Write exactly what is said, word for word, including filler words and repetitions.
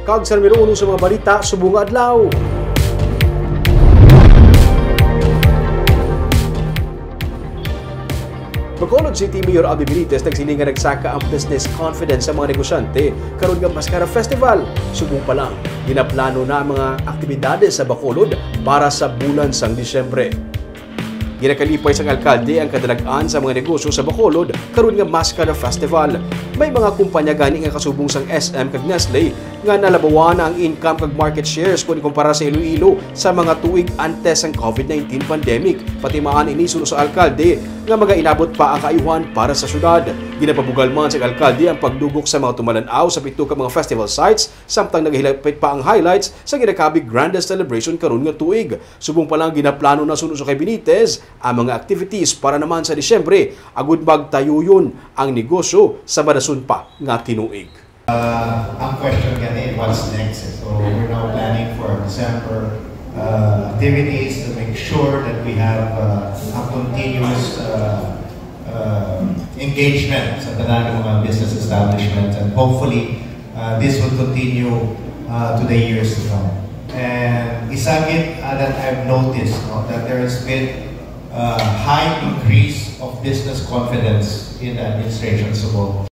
Kag sa numero uno sa mga balita subong nga adlaw. Bacolod City Mayor Abby Benitez nagsiling nga nagsaka ang business confidence sa mga negosyante karon nga Mascara Festival. Subong pa lang, ginaplano na ang mga aktibidades sa Bacolod para sa bulan sang Disyembre. Ginakalipay sang alkalde ang kadalag-an sa mga negosyo sa Bacolod karon nga Mascara Festival. May mga kumpanya gani nga kasubong sang S M kag Nestle nga nalabawan na ang income kag market shares kon ikumpara sa Iloilo sa mga tuig antes sang COVID nineteen pandemic. Patimaan ini suno sa alkalde nga magainabot pa ang kaayuhan para sa syudad. Ginapabugal man sa alkalde ang pagdugok sa mga tumalan-aw sa pito ka mga festival sites, samtang nagahilapit pa ang highlights sa ginakabig grandest celebration karon nga tuig. Subong pa lang, ginaplano na suno sa kay Benitez ang mga activities para naman sa Disyembre, agud magtayuyon ang negosyo sa madason pa nga tinuig. Uh, ang question gani, what's next? So we're now planning for December uh, activities to make sure that we have uh, a continuous uh, uh, engagement sa tanan ng mga business establishments, and hopefully uh, this will continue uh, to the years to come. And isa gid uh, that I've noticed, no, that there has been uh, high increase of business confidence in the administration subong.